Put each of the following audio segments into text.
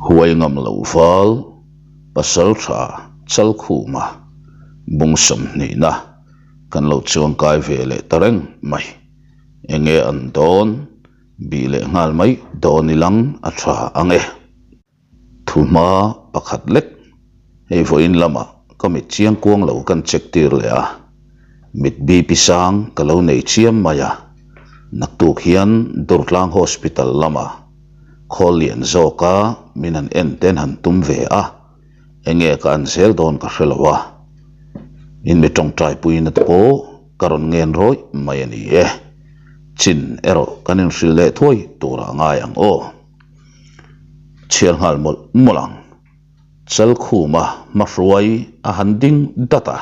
Huai ngam lo val Pasaltha Chalkhuma bung sawmhnihna kan lo chuangkai ve leh ta reng mai. Enge an dawn bih leh nghal mai dawn ilang a tha ang e. Thuhma pakhat lek hei vawiin lamah ka mit chiang kuang lo kan check tir leh a, mit BP sang ka lo nei chiam mai a, naktuk hian Durtlang Hospital lamah khawl lian zawka min han en ten han tum ve a, enge ka an zel dawn ka hre lo a, in mi tawngtai puina te pawh ka rawn ngen rawih mai a ni e, chin erawh kan inhrilh leh thuai turah ngai ang aw. Chhiar nghal mawlh mawlh ang. Chalkhuma hmahruai a han ding dat a.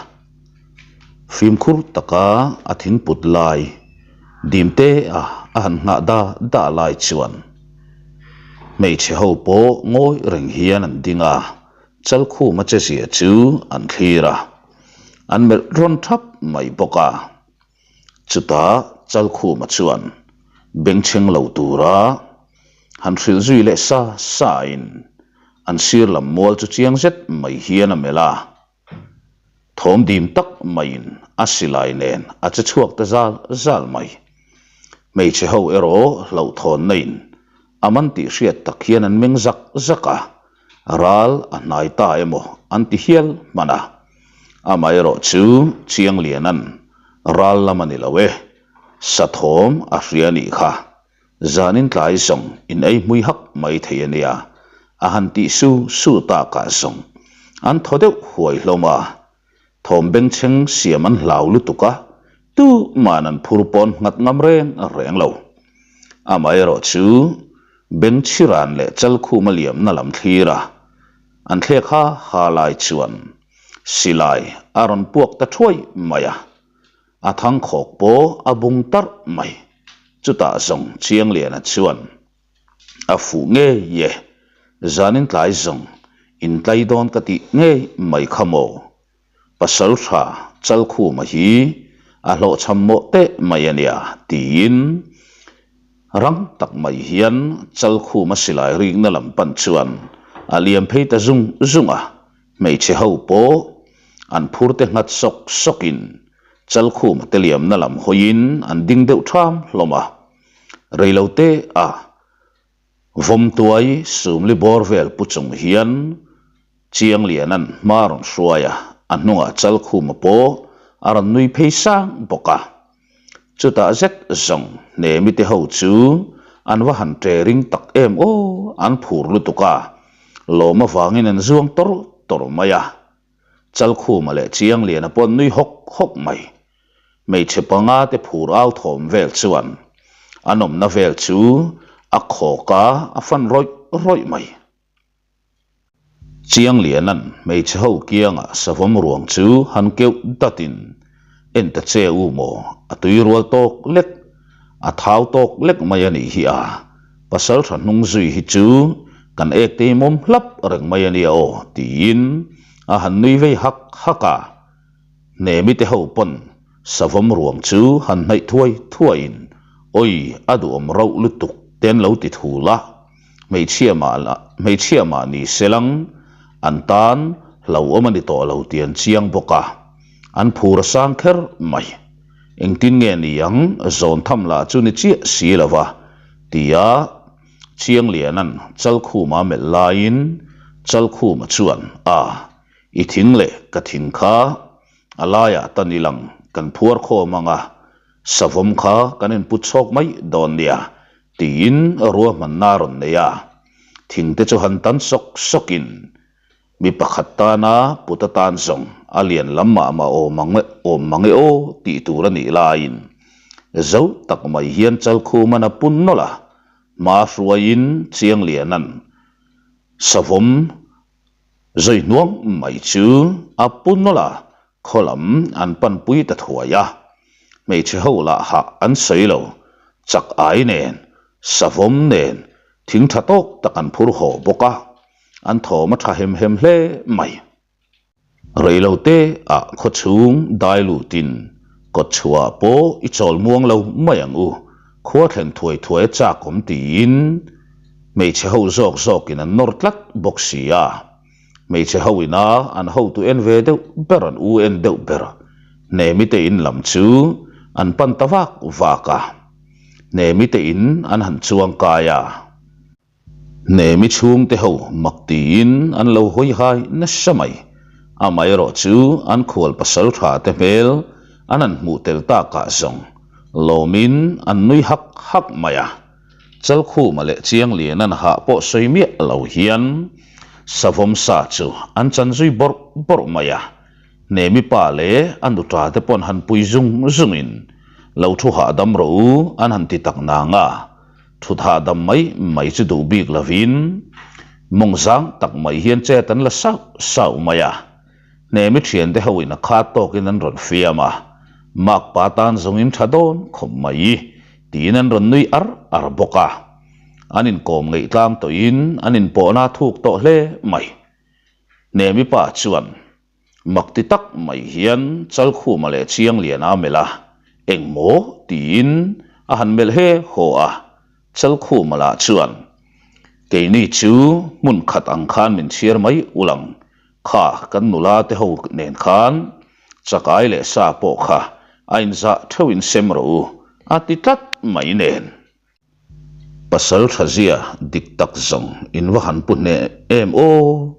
Fimkhur taka a thingput lai dim te a a han nghah da da lai chuan hmeichhe ho pawh ngawi reng hian an ding a, Chalkhuma che zia chu an thlir a, an melh rawn thap mai bawk a. Chutah Chalkhuma chuan bengchheng lo tura han hrilh zui leh sa sa in an sir lam mual chu chiang zet mai hian a melh a. Thawm dim tak maiin a silai nen a che chhuak ta zal zal mai. Hmeichhe ho erawh hlauhthawnna in a man tih hriat tak hian an meng zak zak a, Ral a hnai ta emaw an ti hial hman a, amaherawh chu Chiangliana'n ral lam a ni lo e, sathawm a hria a nih kha, zanin tlai zawng in ei hmui hak mai thei a nia, a han tih su su takah zawng an thaw deuh huai hlawm a, thawm bengchheng siam an hlau lutuk a, tuman an phur pawn nghat ngam reng reng lo. Amaherawh chu Bengchhiran leh Chalkhuma liamna lam thlir a, an thlek ha ha lai chuan silai a rawn puak ta thuai mai a, a thangkhawk pawh a bung tarh mai. Chutah zawng Chiangliana chuan a fuh ngei e, zanin tlai zawng intlai dawn ka tih ngei mai kha maw? Pasal tha Chalkhuma hi a hlawhchham mawh teh mai a nia tiin rang tak mai hian Chalkhuma silai rikna lam pan chuan a liam phei ta zung zung a, hmeichhe ho pawh an phur te nghat sawk sawkin Chalkhuma te liamna lam hawiin an ding deuh ṭham hlawm a, reilote a Vawmtuai Sumli bawr vel pu chung hian Chiangliana'n hma rawn hruai a, a hnungah Chalkhuma pawh a rawn nui phei sang bawk a. Chutah zet zawng Hnemi te ho chu an va han ṭe ring tak em aw, an phur lutuk a, lawm avangin an zuang tawr tawr mai a. Chalkhuma leh Chiangliana pawh an nui hawk hawk mai. Hmeichhe panga te phur au thawm vel chuan a nawmna vel chu a khawk a, a fan rawih rawih mai. Chiangliana'n hmeichhe ho kiangah savawm ruang chu han keuh datin, En ta che u maw, a tui rual tawk lek, a thau tawk lek mai a nih hi a, pasal tha hnung zui hi chu kan ek te mawm hlap reng mai a nia aw, tiin a han nui vei hak hak a. Hnemi te ho pawn savawm ruang chu han hnaih thuai thuaiin, Awi, a duhawm rauh lutuk te an lo ti thul a, hmeichhia mah la, hmeichhia mah ni se lang, an tan hlauhawm a ni tawh lo tih an chiang bawk a, an phur a sang kher mai. Engtin nge ni ang, zawn tham lah chu ni chiah si lo va, tia Chiangliana'n Chalkhuma melh laiin Chalkhuma chuan, A, I thing leh ka thing kha a laiah tan i lang kan phuar khawm ang a, savawm kha kan input chhawk mai dawn nia tiin ruahmanna a rawn nei a. Thing te chu han tan sawk sawkin mi pakhat tana put atan zawng a lian lam mah mah awm ang awm mang e aw tih tur a nih laiin zo tak mai hian Chalkhuman a pun nawlh a, hma hruaiin Chiangliana'n savawm Zui hnuang mai chu a pu nawlh a, khaw lam an panpui ta thuai a. Hmeichhe ho lah hah an sawi lo, chak ai nen, savawm nen, thing tha tawk tak an phur haw bawk a, an thawm a tha hem hem hle mai. Reilote ah khaw chhung dai lutin kawt chhuah pawh i chawl muang lo mai ang u, khua thlen thuai thuai a chak awm tiin. Hmeichhe ho zawk zawkin an nawr tlat bawk si a. Hmeichhe ho ina an hotu en ve deuh ber an u en deuh ber Hnemi te in lam chu an pan ta vak vak a. Hnemi te in an han chuang kai a. Hnemi chhungte ho mak tiin an lo hawi hai nasa mai. Amaherawh chu an khual pasal tha te hmel an han hmuh tel takah zawng lawmin an nui hak hak mai a. Chalkhuma leh Chianglianan hah pawh sawi miah lo hian savawm sa chu an chan zui bawrh bawrh mai a. Hnemi pa leh a nuṭa te pawn han pui zung zungin lo thu hahdam rawh u an han ti tak nang a. Thut hahdam mai mai chu duh bik lovin mawng zang tak mai hian chet an la sauh sauh mai a. Hnemi thiante hoin a khat tawkin an rawn fiam a, Makpa tan zawngin tha dawn khawp mai tiin an rawn nui ar ar bawk a. An inkawm ngeih tlang tawhin an inpawhna thuk tawh hle mai. Hnemi pa chuan Mak ti tak mai hian Chalkhuma leh Chiangliana a melh a, Eng maw? tiin a han melh he haw a. Chalkhuma lah chuan, Keini chu hmun khat ang khan min chhiar mai ulang, kha kan nula te ho nen khan chakai leh sa pawh kha a inzah theuhin sem rawh u, a ti tlat mai nen. Pasal tha zia dik tak zawng in va han pu hneh em aw,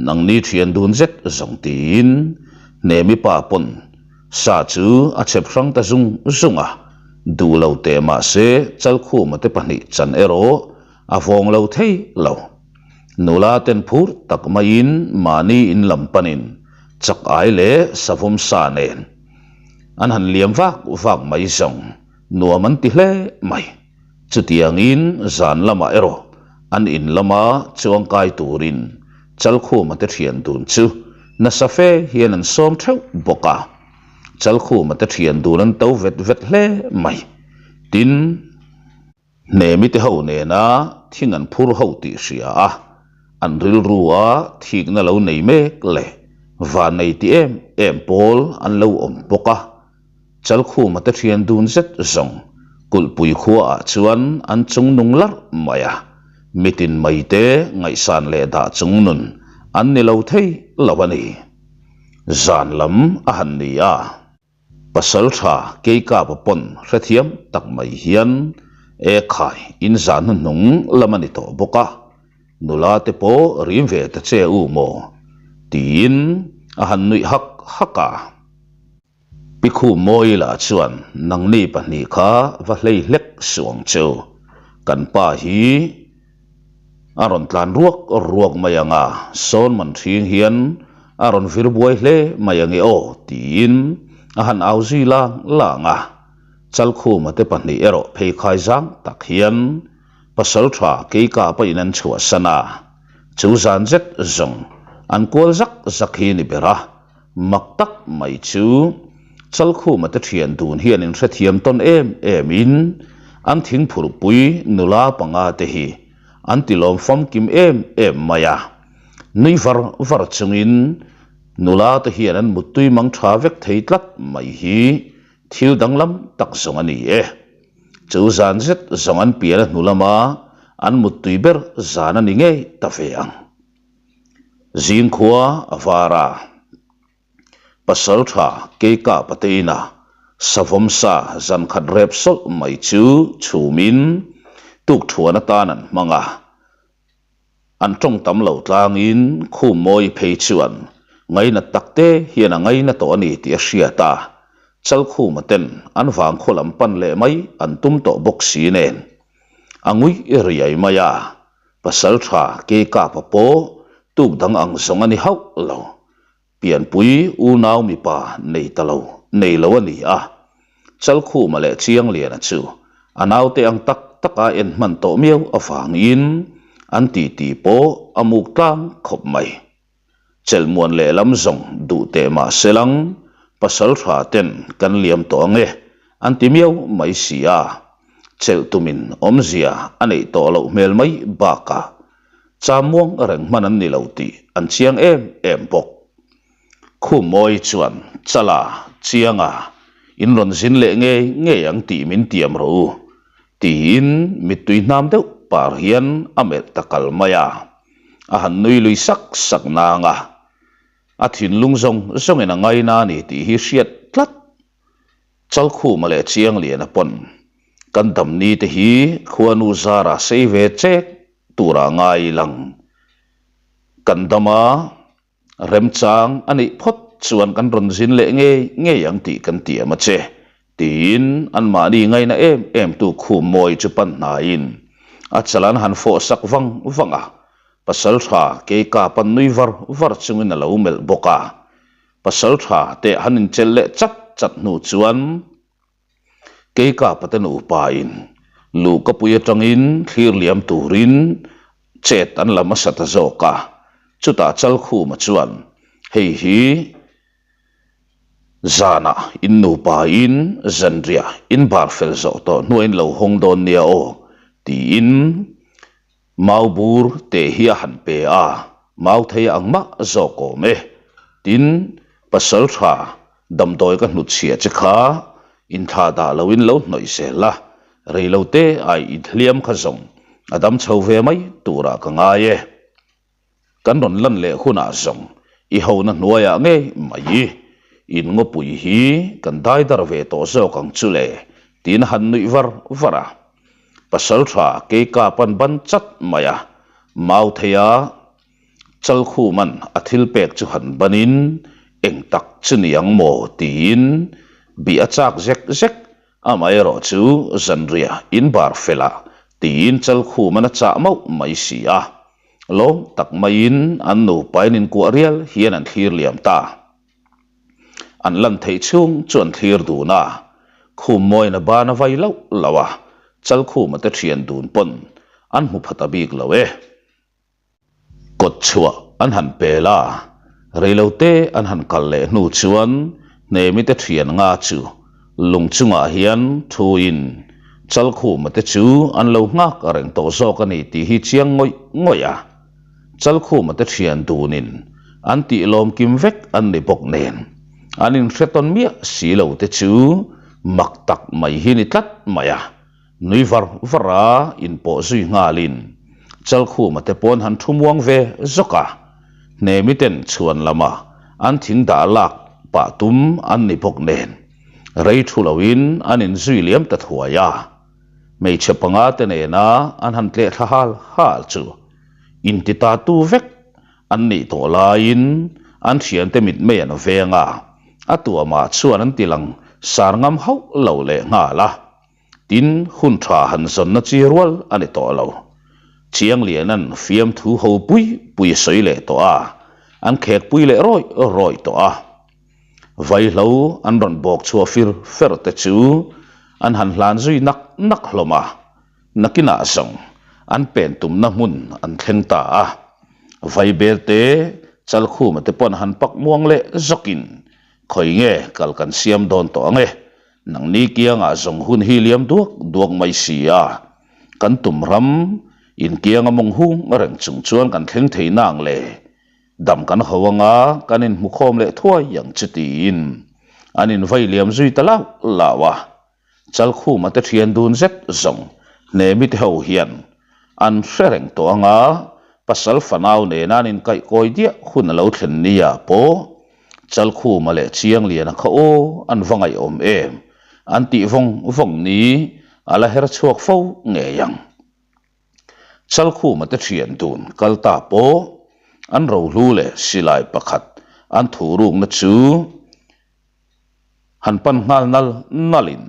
nangni thian dun zet zawng tiin Hnemi pa pawn sa chu a chhep hrang ta zung zung a, duh lo teh mahse Chalkhuma te pahnih chan erawh a vawng lo thei lo. Nula ten phur tak maiin mahni in lam panin chak ai leh savawm sa nen an han liam vak vak mai zawng. Nuam an ti hle mai. Chutiangin zan lamah erawh an in lama chuangkai turin Chalkhuma te thian dun chu nasa fe hian an sawm theuh bawk a. Chalkhuma te thian dun an to vet vet hle mai. Tin, Hnemi te ho nena thing an phur ho tih hria a, an rilrua thikna lo nei mek leh vannei ti em em pawl an lo awm bawk a. Chalkhuma te thian dun zet zawng kulhpui khuaah chuan an chung nung larh mai a, mitin mai te ngaihsan leh dah chung nun an ni lo thei lo a ni. Zan lam a han ni a, pasal tha Keikapa pawn hrethiam tak mai hian e khai in zan hnuhnung lam a ni tawh bawk a, nula te pawh rim ve ta che u maw tiin a han nuih hak hak a. Pi Khummawi lah chuan nangni pahnih kha va hlei hlek suh ang che u, kan pa hi a rawn tlan ruak ruak mai ang a, sawn man ṭhing hian a rawn vir buai hle mai ange aw tiin a han au zui lang lang a. Chalkhuma te pahnih erawh pheikhai zang tak hian Pasalṭha Keikapa in an chhuahsan a, chu zan zet zawng an kual zak zak hi ni ber a. Mak tak mai chu Chalkhuma te thian dun hian in hrethiam tawn em em in an thingphurhpui nula panga te hi an ti lawm famkim em em mai a. Nui var var chungin nula te hian an muttui mang tha vek thei tlat mai hi thil danglam tak zawng a ni e. Chu zan zet zawng an pian a hnu lama an muttui ber zan a ni ngei ta ve ang. Zingkhua a var a, pasal tha Keikapa te inah savawm sa zan khat rep sawlh mai chu chhumin tukthuan atan an hmang a. An tawng tam lo tlangin Khummawi phei chuan ngainat tak te hian a ngaina tawh a ni tih a hriat a, Chalkhuma ten an vangkhaw lam pan leh mai an tum tawh bawk si nen a ngui riai mai a. Pasal tha Keikapa pawh tuk dang ang zawng a ni hauh lo. Pianpui unau mipa nei ta lo, nei lo a ni a. Chalkhuma leh Chiangliana chu a naute ang tak taka en hman tawh miau avangin an titi pawh a muk tlang khawp mai. Chelhmuan lehlam zawng duh teh mah se lang, pasal tha ten kan liam tawh ang e, an ti miau mai si a. Chelh tumin awmzia a neih tawh loh hmel mai bakah chamuang reng hman an ni lo tih an chiang em em bawk. Khummawi chuan, Chala, Chianga, in rawn zin leh ngei ngei ang tih min tiam rawh u, tiin mittui hnam deuh par hian a melh ta kal mai a, a han nui lui sak sak nang a, a thinlung zawng zawngin a ngaina a ni tih hi hriat tlat. Chalkhuma leh Chiangliana pawn kan damni te hi khuanu zara sei ve chek tura ngai lang kan dam a. Remchang a nih phawt chuan kan rawn zin leh ngei ngei ang tih kan tiam a che, tiin anmahni ngaina em em tu khum mawi chu pan hnaiin a chal an han fawh sak vang vang a, Pasaltha Keika pan nui var var chungin a lo melh bawk a, Pasaltha te han inchelh leh chat chat hnu chuan Keika pate nupain luhkapui atangin thlir liam turin chet an la hmasa ta zawk a, chutah Chalkhuma chuan hei hi zanah in nupain zanriah in bar fel zawh tawh hnuaiin lo hawng dawn nia aw tiin Mau bur teh hi a han pe a, mau thei ang mah zawk awm e. Tin, pasal tha damdawi ka hnutchhiah che kha inthlah dah loin lo hnawih zel la, rei lo te ai i hliam kha zawng a dam chho ve mai turah ka ngai e. Kan rawn lan leh hunah zawng i hona hnuaiah ngei mai in ngawpui hi kan daidar ve tawh zawk ang chu le tiin a han nuih var var a. Pasaltha Keikap an ban chat mai a, Mautheia Chalkhuman a thil pek chu han banin eng tak chu ni ang maw tiin bih a chak zek zek Amaherawh chu zanriah in bar felah tiin Chalkhuman a chah mauh mai si a, lawm tak maiin an nupain inkuah rial hian an thlir liam ta. An lan theih chhung chu an thlir dun a, khum mawina ban a vai loh loh a, Chalkhuma te thian dun pawn an hmu pha ta bik lo e. Kawt chhuah an han pel a, reilote an han kal leh hnu chuan Hnemi te thian nga chu lung chungah hian thuin Chalkhuma te chu an lo nghak reng tawh zawk a ni tih hi chiang ngawih ngawih a. Chalkhuma te thian dunin an tih lawm kim vek an ni bawk nen an inhre tawn miah si lo te chu mak tak mai hi ni tlat mai a. Nui var var a inpawh zui nghalin Chalkhuma te pawn han thu muang ve zawk a, Hnemi ten chhuan lama an thing dah lak pah tum an ni bawk nen rei thu loin an inzui liam ta thuai a, hmeichhe panga te nena an han tleh thla hal hal chu inti ta tu vek an nih tawh laiin an thiante mitmei an veng a, a tuamah chuan an ti lang sar ngam hauh lo leh nghal a. Tin, hun tha han zawnna chi rual a ni tawh lo. Chianglianan fiamthu ho pui pui a sawi leh tawh a, an khekpui leh rawih rawih tawh a. Vaihlo an rawn bawk chhuah fir fer te chu an han hlan zui nak nak hlawm a, nakinah zawng an pen tumna hmun an thleng ta a. Vaibel te, Chalkhuma te pawn han pak muang leh zawkin, Khawi nge kal kan siam dawn tawh ang e? Nangni kiangah zawng hun hi liam duak duak mai si a, kan tum ram in kianga mawng hung reng chung chuan kan thleng thei nang le, dam kan ho anga kan inhmukhawm leh thuai ang chu tiin an invai liam zui ta lauh lauh a. Chalkhuma te thian dun zet zawng Hnemi te ho hian an hre reng tawh anga pasal fanau nena an inkaihkawi diah hun a lo thlen nia pawh Chalkhuma leh Chiangliana kha aw an va ngaihawm em? An tih vawng vawng ni a la her chhuak fo ngei ang. Chalkhuma te thian dun kal ta pawh an rohlu leh silai pakhat an thurukna chu han pan nghal nal nalin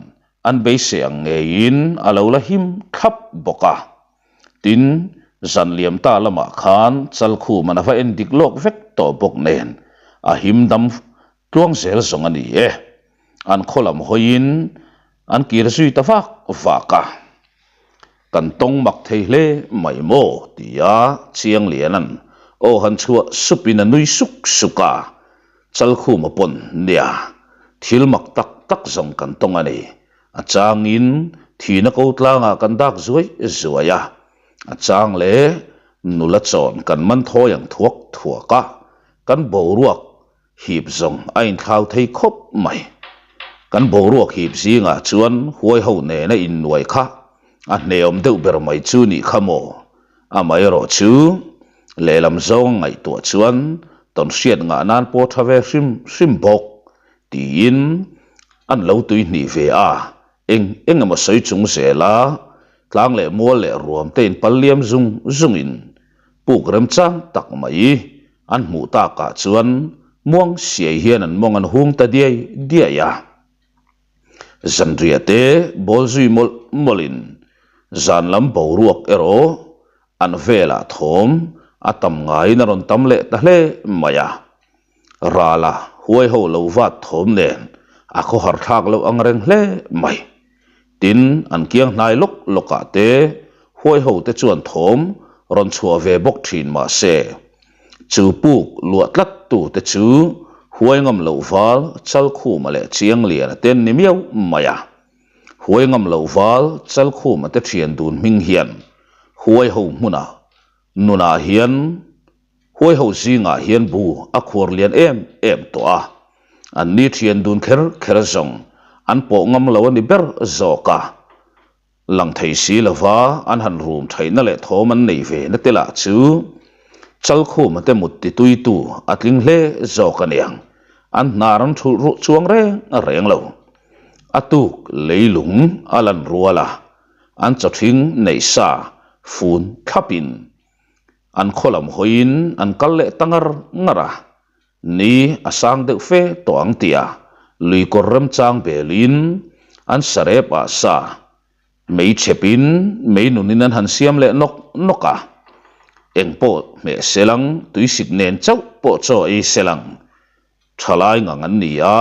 an beisei ang ngeiin a lo la him thlap bawk a. Tin, zan liam ta lamah khan Chalkhuman a va en dik lawk vek tawh bawk nen a him dam tluang zel zawng a ni e. An khaw lam hawiin an kir zui ta vak vak a. Kan tawng mak thei hle mai maw? tia Chiangliana'n aw han chhuah supin a nui suk suk a. Chalkhuma pawn nia thil mak tak tak zawng kan tawng a ni. A changin thihna ko tlangah kan dak zuai zuai a, a chang leh nula chawn kan man thawi ang thuak thuak a, kan boruak hip zawng a inthlau thei khawp mai. Kan boruak hip zingah chuan huai ho nena innuai kha. A hneawm deuh ber mai chu nih kha maw? Amaherawh chu lehlam zawng a ngaihtuah chuan tawnhriat ngah nan pawh tha ve hrim hrim bawk tiin an lo tuihnih ve a, eng eng emaw sawi chung zela tlang leh mual leh ruam te inpal liam zung zungin puk remchang tak mai an hmuh takah chuan muang siai hian an mawng an hung ta diai diai a. Zanriah te bawl zui mawlh mawlhin zan lam boruak erawh an velah thawm a tam ngaiin a rawn tam leh ta hle mai a. Rala huai ho lo vat thawm nen a khawhar thlak loh ang reng hle mai. Tin, an kiang hnai lawk lawkah te huai ho te chuan thawm rawn chhuah ve bawk thin mah se, chu puk luah tlat tu te chu huai ngam loh val Chalkhuma leh Chiangliana te an ni miau mai a. Huai ngam loh val Chalkhuma te thian dun hming hian huai ho hmunah nunah hian Huai ho zingah hian bu a khuar lian em em tawh a, an ni thian dun kher kher zawng an pawh ngam lo a ni ber zawk a. Lang thei si lova an han rum thaihna leh thawm an nei ve na te lah chu Chalkhuma te mut tituitu a tling hle zawk a niang, an hnar an thulh ruh chuang reng reng lo. A tuk leilung a lan rual a, an chawthing neih sa fun thlapin An khaw lam hawiin an kal leh ta ngar ngar a, ni a sang deuh fe tawh ang tia lui kawr remchang belin an sarep ah sa mei chhepin mei nunin an han siam leh nawk nawk a, eng pawh hmeh selang tuisik nen chauh pawh chaw ei selang Thalai ngang an ni a,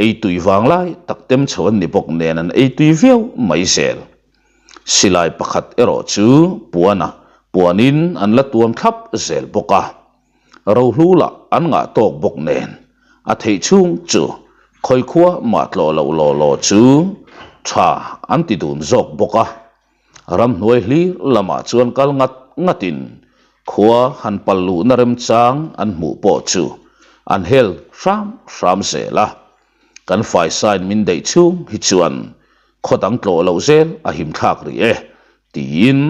ei tui vang lai tak tem chho an ni bawk nen an ei tui viau mai zel. Silai pakhat erawh chu puana puanin an la tuam thlap zel bawk a, rohlu lah an ngah tawk bawk nen a theih chhung chu khawikhua mah tlawh loh law law chu tha an ti dun zawk bawk a. Ramhnuai hlir lamah chuan kal ngat ngatin khua han pal luhna remchang an hmuh pawh chu an hel hram hram zel a. Kan faisain min deih chhung hi chuan khaw dang tlawh loh zel a him thlak rih e tiin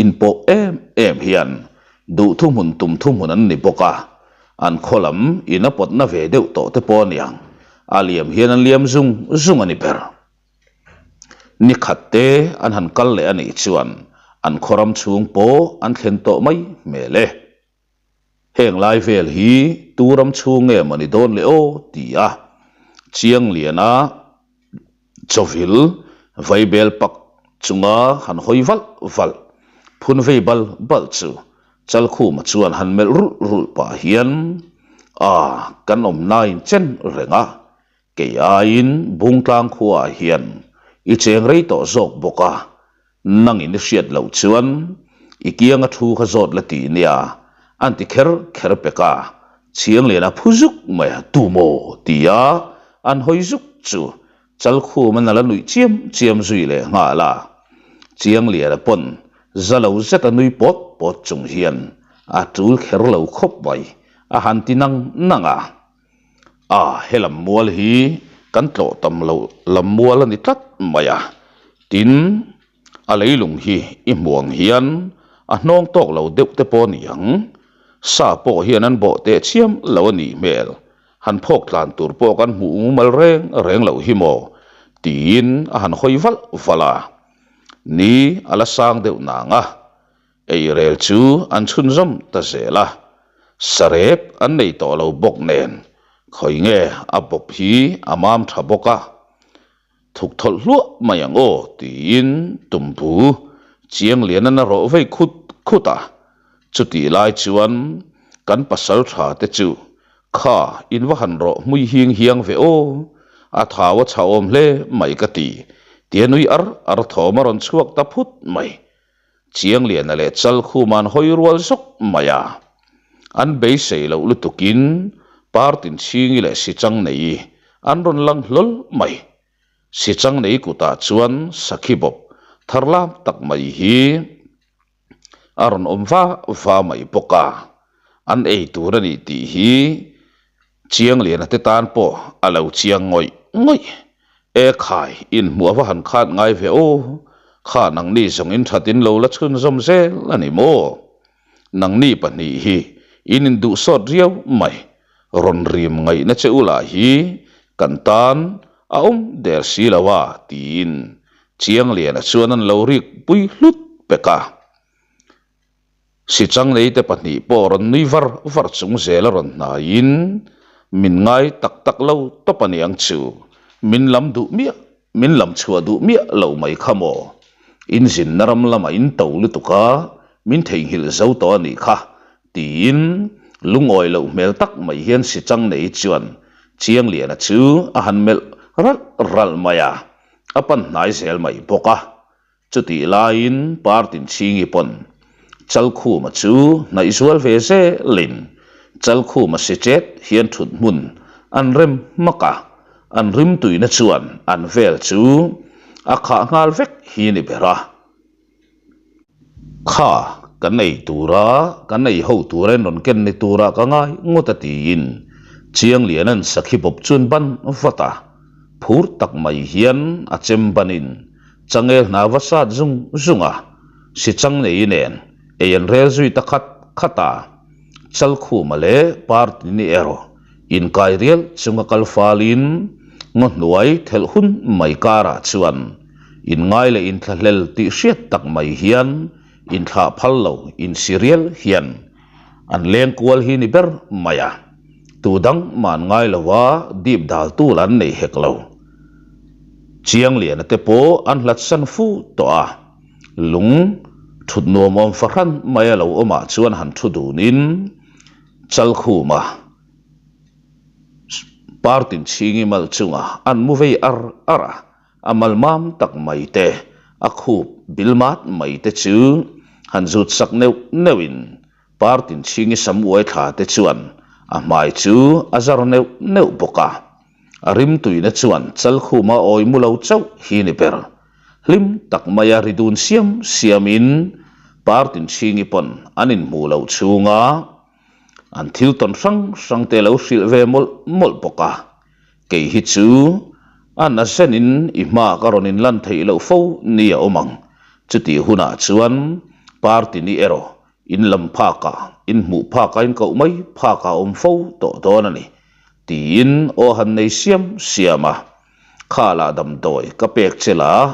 inpawh em em hian duh thuhmun tum thuhmun an ni bawk a, an khaw lam in a pawtna ve deuh tawh te pawh aniang a liam hian an liam zung zung a ni ber. Ni khat te an han kal leh a nih chuan an khaw ram chhung pawh an thlen tawh mai hmel e. Heng lai vel hi tu ram chhung nge maw ni dawn le aw ti a Chiangliana chawvil vaibel pak chunga han hawi valh valh phun vei bal bal chu Chalkhuma chuan han melh rulh rulh pah hian a kan awmnain chen reng a Kei aiin Bungtlang khuaah hian i cheng rei tawh zawk bawk a, nangin i hriat loh chuan i kianga thu kha zawt la tih nia an ti kher kher pek a, Chiangliana phu zuk mai a, tu maw? tia an hawi zuk chu Chalkhuman a la nuih chiam chiam zui leh nghal a, Chiangliana pawn za lo zet a nui pawt pawt chung hian a tul kher lo khawp mai a han ti nang nang a. A, he lam mual hi kan tlawh tam loh lam mual a ni tlat mai a, tin a leilung hi i hmuh ang hian a hnawng tawk lo deuh te pawh a ni ang, sa pawh hian an bawh teh chiam lo a nih hmel, han phawk tlan tur pawh kan hmuh mumal reng reng loh hi maw tiin a han hawi valh valh a, ni a la sang deuh nang a. Eirel chu an chhunzawm ta zel a, sarep an nei tawh lo bawk nen khawi nge a bawp hi a mam tha bawk a, thuk thawlh hluah mai ang aw tiin tumbu Chianglianan a rawh vei khut khut a, chutih lai chuan kan pasal tha te chu kha in va han rawh hmui hing hiang ve aw, a thau a chhahawm hle mai ka ti tia nui ar ar thawm a rawn chhuak ta phut mai. Chiangliana leh Chalkhuma an hawi rual zawk mai a, an beisei loh lutukin Partin Chhingi leh Sichang nei an rawn lang hlawl mai. Sichang nei kutah chuan Sakhi bawp thar lam tak mai hi a rawn awm va va mai bawk a, an ei tur a ni tih hi Chiangliana te tan pawh a lo chiang ngawih ngawih. E khai, inhmuh a va han khat ngai ve aw. Kha nangni zawng in that in lo la chhunzawm zel a ni maw? Nangni pahnih hi in induh sawt riau mai. Rawn rim ngaihna che u lah hi kan tan a awm der si lo a, tiin Chiangliana chuan an lo rik pui hlut pek a. Sichanglei te pahnih pawh rawn nui var var chung zel a rawn hnaiin min ngai tak tak lo tawp a niang chu, min lam duh miah min lam chhuah duh miah lo mai kha maw? In zinna ram lamah in to lutuk a, min theihnghilh zo tawh a nih kha tiin lungawi loh hmel tak mai hian Sichangnei chuan Chiangliana chu a han melh ralh ralh mai a, a pan hnai zel mai bawk a. Chutih laiin Partinchhingi pawn Chalkhuma chu hnaih zual ve zelin Chalkhuma si chet hian thut hmun an rem hmak a, an rimtuina chuan an vel chu a khah nghal vek hi ni ber a. Kha kan ei tura kan ei ho tura in rawn ken ni tura ka ngai ngawt a tiin Chiangliana'n sakhi bawp chuan ban vat a, phur tak mai hian a chem banin Changel hna va sat zung zung a, si chang nei nen ei an rel zui ta khat khat a. Chalkhuma leh Partini erawh inkai rial chunga kal falin ngaw hnuai thelh hun mai karah chuan inngai leh inthlahlel tih hriat tak mai hian inthlah phal lo insi rial hian an leng kual hi ni ber mai a, tu dang mah an ngai lo a, dip dal tu lah an nei hek lo. Chiangliana te pawh an hlat san fu tawh a, lung thut nuam awm fahran mai a lo awmah chuan han thu dunin Chalkhuma Partinchhingi mal chungah an mu vei ar ar a, a mal mam tak mai te, a khup bil mat mai te chu han zut sak neuh neuhin Partinchhingi sam uai thla te chuan a hmai chu a zar neuh neuh bawk a. A rimtuina chuan Chalkhuma awi mu lo chauh hi ni ber. Hlim tak maia ri dun siam siamin Partinchhingi pawn an inhmuh loh chhunga an thil tawn hrang hrang te lo hrilh ve mawlh mawlh bawk a. Kei hi chu a na zenin i hma ka rawn inlan theih loh fo ni a awm ang. Chutih hunah chuan Partini erawh In lam phakah, in hmuh phakah in koh mai phakah a awm fo tawh dawn a ni, tiin aw han nei siam siam a. Kha lah damdawi ka pek che la,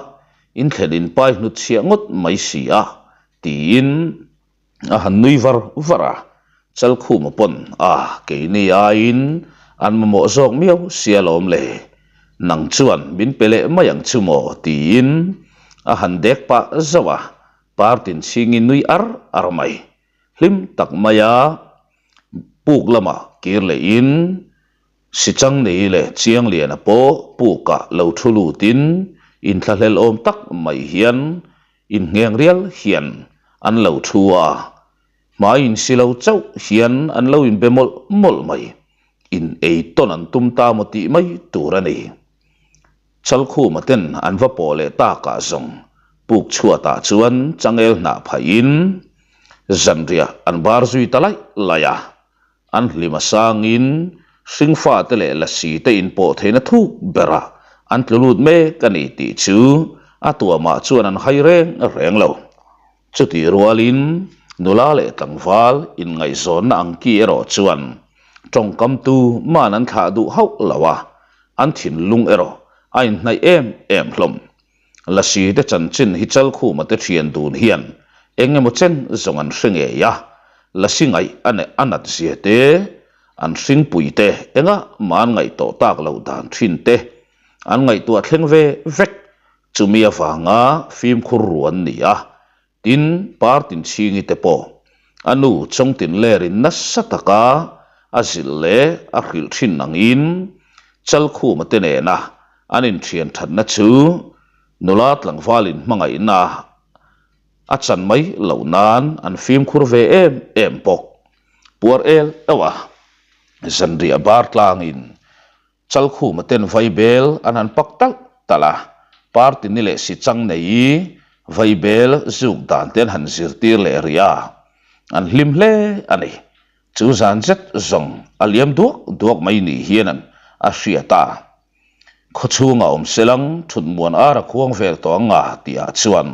in thlen in pai hnut chhiah ngawt mai si a, tiin a han nui var var a. Chalkhuma pawn a keini aiin an mamawh zawk miau sia lawm le, nang chuan min pe leh mai ang chu maw, tiin a han dek pah zauh a. Partinchhingi nui ar ar mai. Hlim tak maia puk lamah kir lehin Sichangni leh Chiangliana pawh pukah lo thu lutin inthlahlel awm tak mai hian inngheng rial hian an lo thu a, hmai insi lo chauh hian an lo inbe mawlh mawlh mai. In ei tawn an tum ta maw tih mai tur a ni. Chalkhuma ten an va pawh leh takah zawng puk chhuatah chuan changel hnah phaihin zanriah an bar zui ta laih laih a. An hlim a sangin hringfate leh lasi te inpawh theihna thuk berah an tlu lut mek a ni tih chu a tuamah chuan an hai reng reng lo. Chutih rualin nula leh tlangval inngaihzawnna ang ki erawh chuan tawngkamtu man an thlah duh hauh lo a, an thinlung erawh a inhnaih em em hlawm. Lasi te chanchin hi Chalkhuma te thian dun hian eng emaw chen zawng an hre ngei a, Lasi ngaih a neh a nat zia te, an hringpui te engah mah an ngaih tawh tak loh dan thin te an ngaihtuah thleng ve vek. Chumi avanga fimkhur ru an ni a, tin Partinchhingi te pawh a nu Chawngtin lerin nasa taka a zilh leh a hrilh thin angin Chalkhuma te nena an inthian thatna chu nula tlangvalin hmangaihna a chan mai loh nan an fimkhur ve em em bawk. Puar el euh a, zanriah bar tlangin Chalkhuma ten vaibel an han pak talh talh a, party ni leh si chang nei vaibel zuk dan te an han zirtir leh rih a, an hlim hle a ni. Chu zan zet zawng a liam duak duak mai ni hian an a hriat a. Khawchhungah awm selang thutmuan ar a khuang vel tawh ang a tihah chuan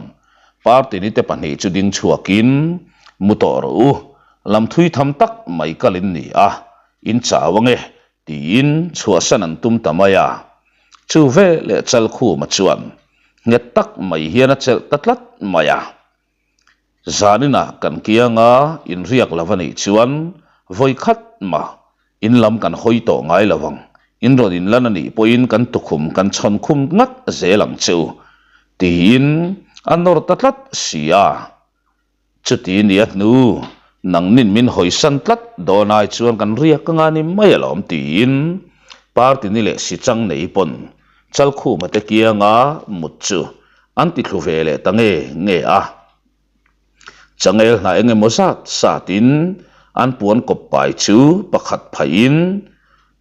Party ni te pahnih chu ding chhuakin mu tawh rawh u, lam thui tham tak mai kal in ni a, in chau ange tiin chhuahsan an tum ta mai a. Chu veleh Chalkhuma chuan nghet tak mai hian a chelh ta tlat mai a. Zaninah kan kianga inriak lo a nih chuan vawi khat mah in lam kan hawi tawh ngai lo ang, in rawn inlan a nih pawhin kan tukhum kan chhawn khum ngat zel ang che u, tiin a nawr ta tlat si a. Chuti nia hnu, nangnin min hawisan tlat dawn ai chuan kan riak anga ni mai alawm tiin party ni leh sichang nei pawn Chalkhuma te kianga mut chu An ti thlu ve leh ta nge nge a. Changel hna eng emaw zat zatin an puan kawp pai chu pakhat phaihin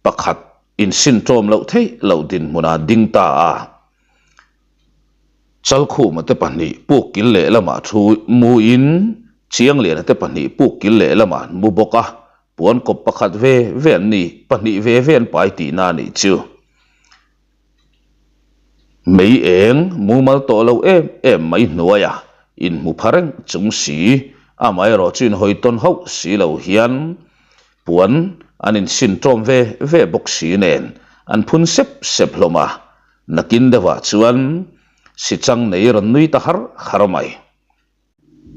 pakhat insin ṭawm loh theih loh dinhmunah ding ta a. Chalkhuma te pahnih puk kil lehlamah thu muin Chiangliana te pahnih puk kil lehlamah an mu bawk a, puan kawp pakhat ve ve an ni, pahnih ve ve an pai tihna a nih chu. Mei eng mumal tawh lo em em mai hnuaia inhmu pha reng chung si, amaherawh chu inhawi tawn hauh si lo hian puan an insin ṭawm ve ve bawk si nen an phun sep sep hlawm a, nakin deuhah chuan sichang nei rawn nui ta har har mai.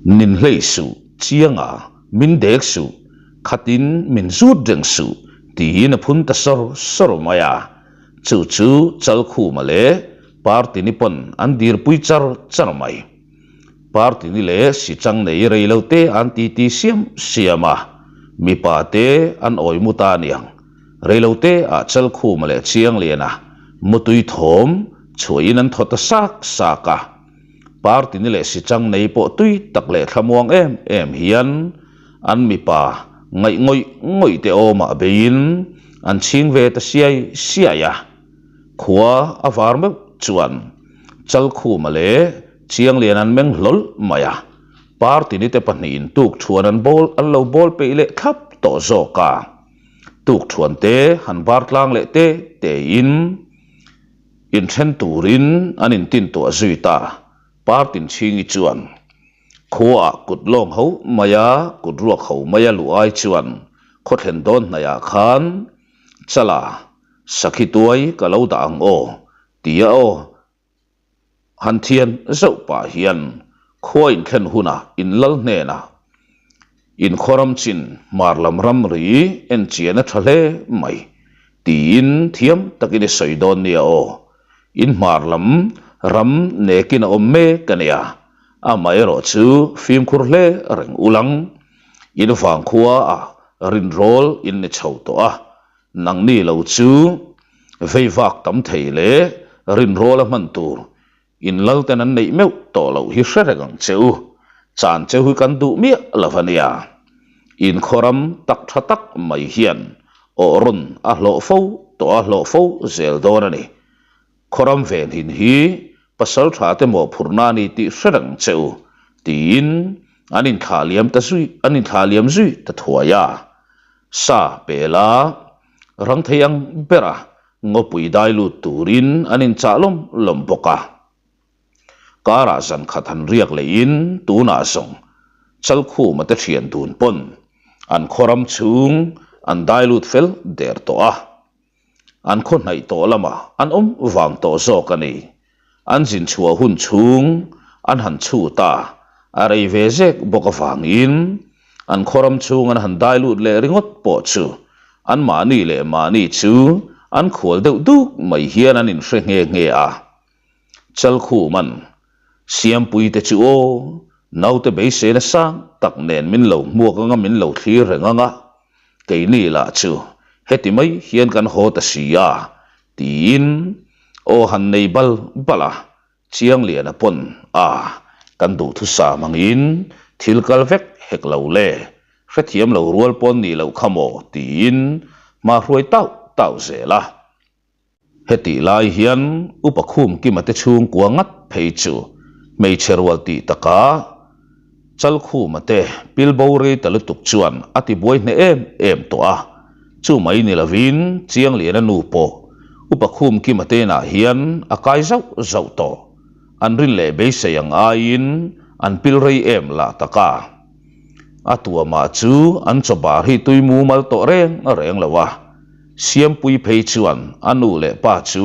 Nin hlei suh, chianga min dek suh, khatin min zut reng suh, tiin a phun ta sawr sawr mai a. Chu chu Chalkhuma leh Partini pawn an dirpui char char mai. Partini leh Sichang nei rei lo te an titi siam siam a, mipa te an awi mu ta aniang. Rei lo te ah Chalkhuma leh Chiangliana mutui thawm chhuahin an thaw ta sak sak a. Party ni leh sichang nei pawh tui tak leh thlamuang em em hian an mipa ngaih ngawih ngawih te awmah beiin an chhing ve ta siai siai a. Khua a var meuh chuan Chalkhuma leh Chianglian an meng hlawl mai a, Party ni te pahnihin tukthuan an bawl an lo bawl peih leh thlap tawh zawk a. Tukthuan te han var tlang leh te tein. Inthen turin an intintuah zui ta. Partin Chhingi chuan khuaah kut lawng ho maia kut ruak ho maia luh ai chuan khaw thlen dawn hnaihah khan Chala sakhi tuai ka lo dah ang aw tia aw han thian zauh pah hian khua inthlen hunah inlal hnenah Inkhawram chin hmar lam ramri en chian a tha hle mai tiin thiam takin i sawi dawn nia aw. In hmar lam ram nekin a awm mek a nia, amaherawh chu fimkhur hle reng ulang. In vangkhua ah rinrawl in ni chho tawh a, nangni lo chu veivak tam thei leh rinrawl a hman tur In lal ten an neih meuh tawh loh hi hre reng ang che u, chan cheu hi kan duh miah lo a nia. In khawram tak tha tak mai hian awh rawn a hlawh fo tawh a hlawh fo zel dawn a ni. Khawram venhin hi pasal tha te mawhphurhna a ni tih hre reng che u, tiin an inthlah liam ta zui an inthlah liam zui ta thuai a. Sa pela rang thei ang bera Ngawpui dai lut turin an inchah lawm lawm bawk a. Karah zan khat han riak lehin tunah zawng Chalkhuma te thian dun pawn an khaw ram chhung an dai lut fel der tawh a. An khaw hnaih tawh lamah an awm vang tawh zawk a ni. An zin chhuah hun chhung an han chhut a, a rei ve zek bawk avangin an khaw ram chhung an han dai lut leh ringawt pawh chu anmahni leh mahni chu an khual deuh duk mai hian an inhre nghe nghe a. Chalkhuman, Siampuite chu aw, naute beiseina sang tak nen min lo hmuak anga min lo thlir reng anga, keini lah chu heti mai hian kan haw ta si a, tiin aw han nei bal bal a, Chiangliana pawn a kan duhthusam angin thil kal vek hek lo le, hrethiam lo rual pawn nih loh kha maw tiin hma hruai tauh tauh zel a. Hetih lai hian Upa Khumkima te chhungkua ngat phei chu hmeichhe rual tih takah Chalkhuma te pilbo rei ta lutuk chuan a ti buai hneh em em tawh a, chu mai ni lovin Chiangliana nu pawh. Upa Khumkima te inah hian a kai zauh zauh tawh. An rin leh beisei ang aiin an pil rei em lah tak a. A tuamah chu an chaw bar hi tui mumal tawh reng reng lo a. Siampui phei chuan a nu leh pa chu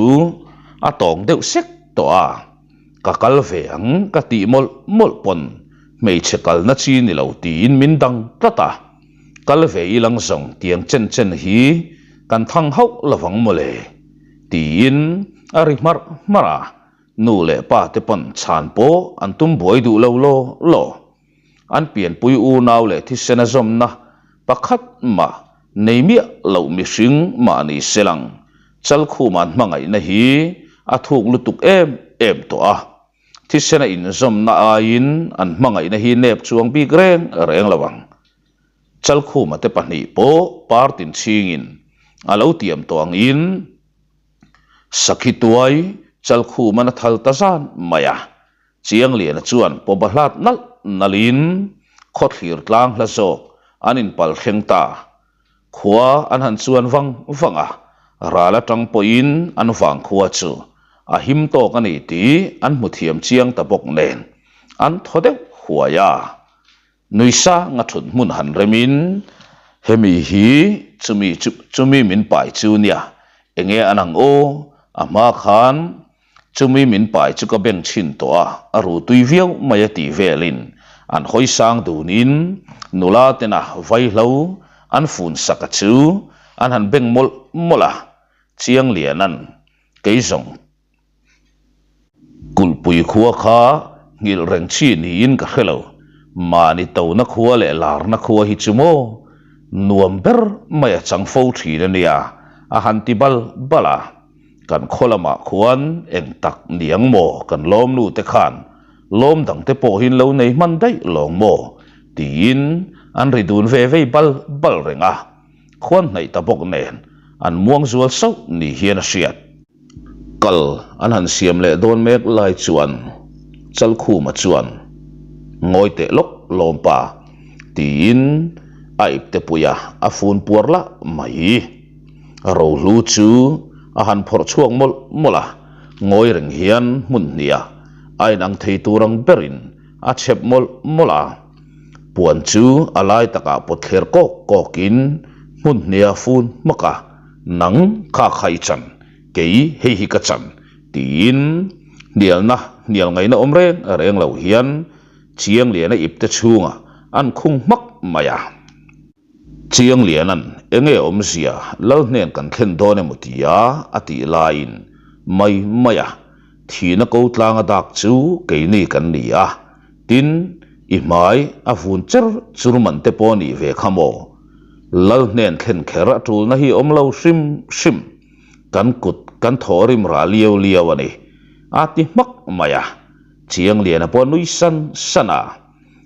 a tawng deuh sek tawh a. Ka kal ve ang ka tih mawlh mawlh pawn hmeichhe kalna chi ni lo tiin min dang tlat a. Kal ve i lang zawng tiang chen chen hi kan thang hauh lovang mawle tiin a ri hmarh hmarh a. Nu leh pa te pawn chhan pawh an tum buai duh lo law law. An pianpui unau leh thisena zawmna pakhat mah nei miah loh mihring mah ni se lang Chalkhuma an hmangaihna hi a thuk lutuk em em tawh a. Thisena inzawmna aiin an hmangaihna hi nep chuang bik reng reng lo ang. Chalkhuma te pahnih pawh partin chhingin a lo tiam tawh angin Sakhi tuai Chalkhuman a thal ta zan mai a. Chiangliana chuan pawba hlat nalh nalhin khawthlir tlang hla zawk an inpal thleng ta. Khua an han chuan vang vang a, ral atang pawhin an vang khua chu a him tawk a ni tih an hmu thiam chiang ta bawk nen an thaw deuh huai a. Nui sang a thut hmun han remin, Hemi hi chumi chu chumi min pai chu nia, enge an ang aw, a hma khan chumi min pai chu ka beng chhin tawh a, a ru tui viau mai a tih velin an hawi sang dunin nula tena vaihlo an fun sak a chu an han beng mawlh mawlh a, Chianglianan kei zawng Kulhpui khua kha nghilh reng chi niin ka hre lo. Mahni tona khua leh larna khua hi chu maw nuam ber mai a chang fo thin a nia, a han ti bal bal a. Kan khaw lamah khuan eng tak niang maw kan lawmnu te khan lawm dang te pawhin lo nei hman daih lawng maw tiin an ri dun ve vei bal bal reng a. Khuan hnaih ta bawk nen an muang zual sauh ni hian a hriat. Kal an han siam leh dawn mek lai chuan Chalkhuma chuan, Ngawi teh lawk lawmpa, tiin a ipte puia a fun puar lah mai. Rohlu chu a han phawrh chhuak mawlh mawlh a, ngawi reng hian hmun hniah a inang thei tur ang berin a chhep mawlh mawlh a. Puan chu a lai takah pawt thler kawk kawkin hmun hniah a fun hmak a. Nang kha kha i chan, kei hei hi ka chan, tiin hnialna hnial ngaihna awm reng reng lo hian Chiangliana ipte chhungah an khung hmak mai a. Chiangliana'n enge awmzia lal hnen kan thlen dawn emaw tia a tih laiin mai mai a, thihna ko tlanga dak chu keini kan ni a, tin i hmai a vun cher chur man te pawh nih ve kha maw? Lal hnen thlen kher a tulna hi awm lo hrim hrim. Kan kut kan thaw rim rah liau liau a ni. A ti hmak mai a. Chiangliana pawh nui san san a.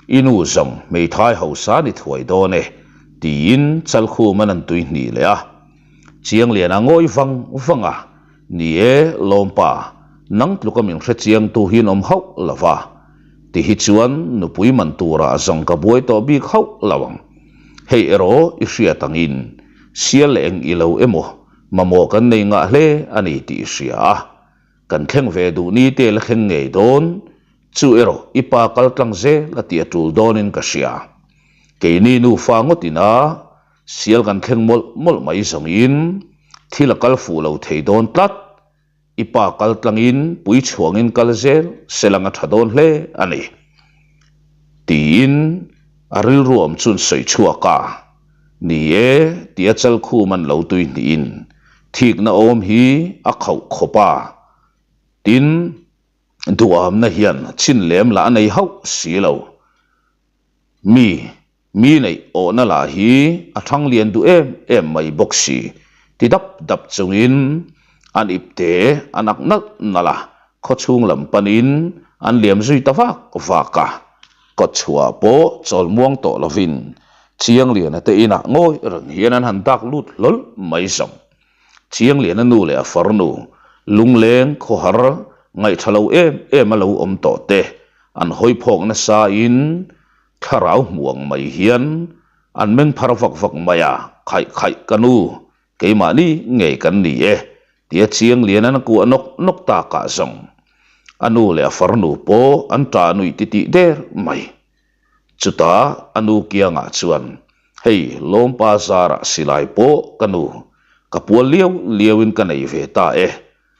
I nu zawng hmeithai hausa ni thuai dawn e, tiin Chalkhuman an tui hnih leh a. Chiangliana ngawi vang vang a. Ni e, Lawmpa, nang tluka min hre chiangtu hi an awm hauh lo va. Ti hi chuan nupui man turah zawng ka buai tawh bik hauh lo ang. Hei erawh i hriat angin sial leh eng i lo emaw mamawh kan nei ngah hle a ni tih i hria a. Kan thleng ve duh ni te la thleng ngei dawn, chu erawh i pa kal tlang zel a tih a tul dawnin ka hria. Keini nufa ngawtin a sial kan thleng mawlh mawlh mai zawngin thil a kal fuh lo thei dawn tlat. I pa kal tlangin pui chhuangin kal zel se lang a tha dawn hle a ni, tiin a rilru awm chuan sawi chhuak a. Ni e, tia Chalkhum an lo tui hnihin thikna awm hi a khauh khawp a, tin, duhamna hian chin lem lah a nei hauh si lo. Mi Mi neih awhna lah hi a thang lian duh em em mai bawk si, ti dap dap chungin an ipte an ak nalh nalh a, khawchhung lam panin an liam zui ta vak vak a. Kawtchhuah pawh chawl muang tawh lovin Chiangliana te inah ngawi reng hian an han dak lut hlawl mai zawng. Chiangliana nu leh a farnu lungleng khawhar ngaihṭha lo em em a lo awm tawh te an hawi phawk nasain Thlarau hmuang mai hian an meng phar vak vak mai a, Khaih khaih ka nu, keimahni ngei kan ni e, Tia Chianglian an a kuah nawk nawk takah zawng a nu leh a farnu pawh an ṭah nuih titih der mai. Chutah a nu kiangah chuan, Hei, Lawmpa zarah silai pawh ka nu, ka pual liau liauin ka nei ve ta e.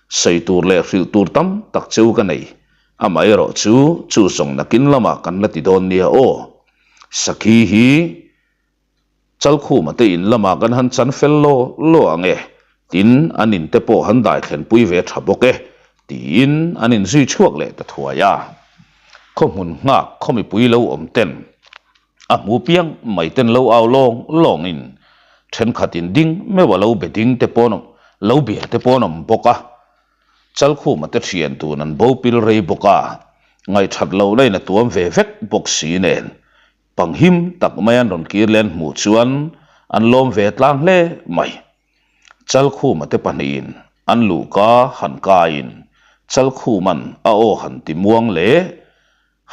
Sawi tur leh hrilh tur tam tak cheu ka nei. Amaherawh chu, chu zawng nakin lamah kan la ti dawn nia aw. Sakhi hi Chalkhuma te in lamah kan han chan fel law law ang e, tin an in te pawh han dai thlenpui ve tha bawk e, tiin an inzui chhuak leh ta thuai a. Khaw hmun nghak khaw mipui lo awm ten a hmu piang mai ten lo au lawng lawngin thenkhat in ding meuh a lo be ding te pawn lo bia te pawn awm bawk a. Chalkhuma te thian tun an bo pil rei bawk a, ngaihthat loh lain a tuam ve vek bawk si nen Panghim tak mai an rawn kir leh an hmuh chuan an lawm ve tlang hle mai. Chalkhuma te pahnihin an luhka han kaiin Chalkhuman a aw han ti muang leh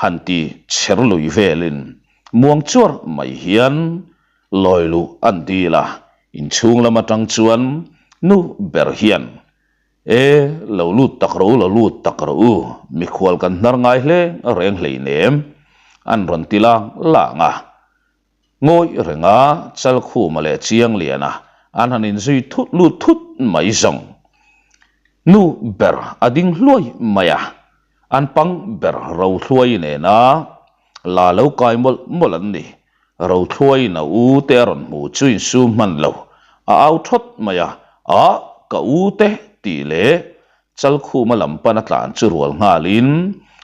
han ti chher lui velin muang chuar mai hian lawi luh an dil a, inchhung lam atang chuan nu ber hian E, lo lut tak rawh u, lo lut tak rawh u, mikhual kan hnar ngai hle reng hleinem, an rawn ti lang lang a. Ngawih renga Chalkhuma leh Chiangliana an han inzui thut lut thut mai zawng. Nu ber a ding hluai mai a, an pang ber Rothluai nena la lo kai mawlh mawlh an ni. Rothluaiin a u te a rawn hmu chu insum hman lo, a au thawt mai a, Ah, ka u te tih leh Chalkhuma lam pan a tlan chu rual nghalin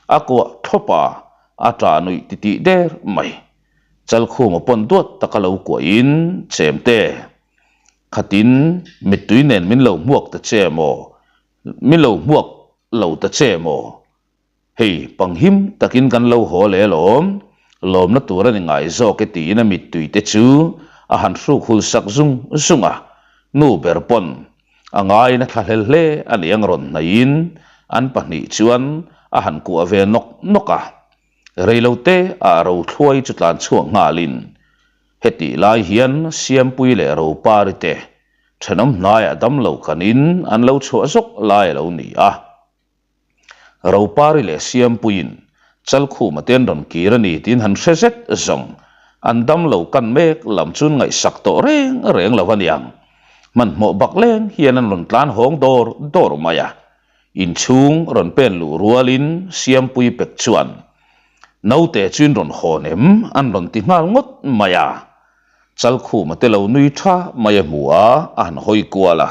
a kuah thlawp a, a ṭah nuih titih der mai. Chalkhuma pawn duat taka lo kuahin, Chemte, khatin mittui nen min lo hmuak ta che maw? Min lo hmuak lo ta che maw? Hei, panghim takin kan lo haw leh alawm, lawmna tur a ni ngai zawk e tiin a mittui te chu a han hruk hul sak zung zung a, nu ber pawn a ngaiin a thlahlel hle a ni ang rawn hnaihin an pahnih chuan a han kuah ve nawk nawk a, reilote ah Rothluai chu tlan chhuak nghalin hetih lai hian Siampui leh Ropari te thenawm hnaiah damlo kanin an lo chhuah zawk lai a lo ni a. Ropari leh Siampuiin Chalkhuma te an rawn kir a ni tiin han hre zet zawng. An dam lo kan mek lam chu an ngaihsak tawh reng reng lo a niang. Hmanhmawh bak leng hian an rawn tlan hawng dawr dawr mai a. Inchhung rawn pen luh rualin Siampui pek chuan Naute chu in rawn hawn em? an rawn ti nghal ngawt mai a. Chalkhuma te lo nui tha mai a hmu a, a han hawi kual a.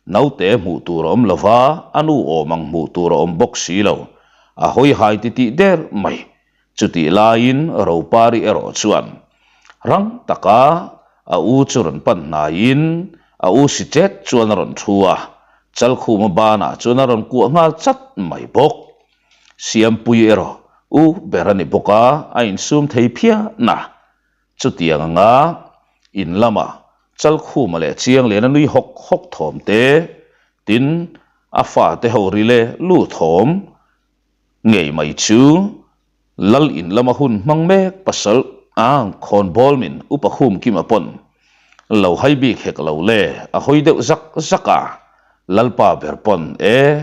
Naute hmuh tur a awm lo va, a nu awm ang hmuh tur a awm bawk si lo. A hawi hai titih der mai. Chutih laiin Ropari erawh chuan rang taka a u chu rawn pan hnaiin a u si chet chuan a rawn thu a, Chalkhuma banah chuan a rawn kuah nghal chat mai bawk. Siampui erawh u ber a ni bawk a, a insum thei phian a. Chutiang anga in lama Chalkhuma leh Chiangliana nui hawk hawk thawm te, tin a fate ho ri leh lu thawm ngei mai chu Lal in lama hun hmang mek pasal ang khawnbawl min Upa Khumkima pawn lo hai bik hek lo le a hawi deuh zak zak a, Lalpa ber pawn e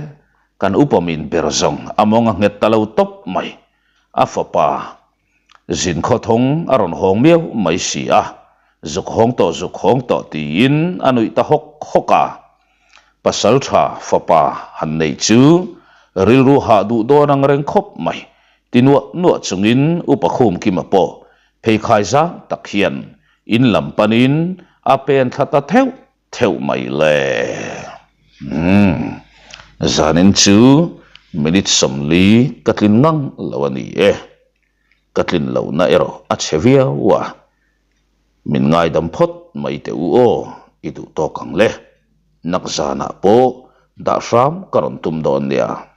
kan upa min ber zawng a mawng a nghet ta lo tawp mai, a fapa Zin khawthawng a rawn hawng miau mai si a, zuk hawng tawh zuk hawng tawh tiin a nuih ta hawk hawk a. Pasal tha fapa han neih chu rilru hah duh dawn ang reng khawp mai ti nuah nuah chungin Upa Khumkima pawh pheikhai zang tak hian in lam panin a pen thla ta theuh theuh mai le. Umm, zanin chu minute 40 ka tlin ngang lo a ni e. Ka tlin lohna erawh a chhe viau a, min ngaidam phawt mai teh u aw, i duh tawk ang le. Nak zanah pawh dah hram ka rawn tum dawn nia.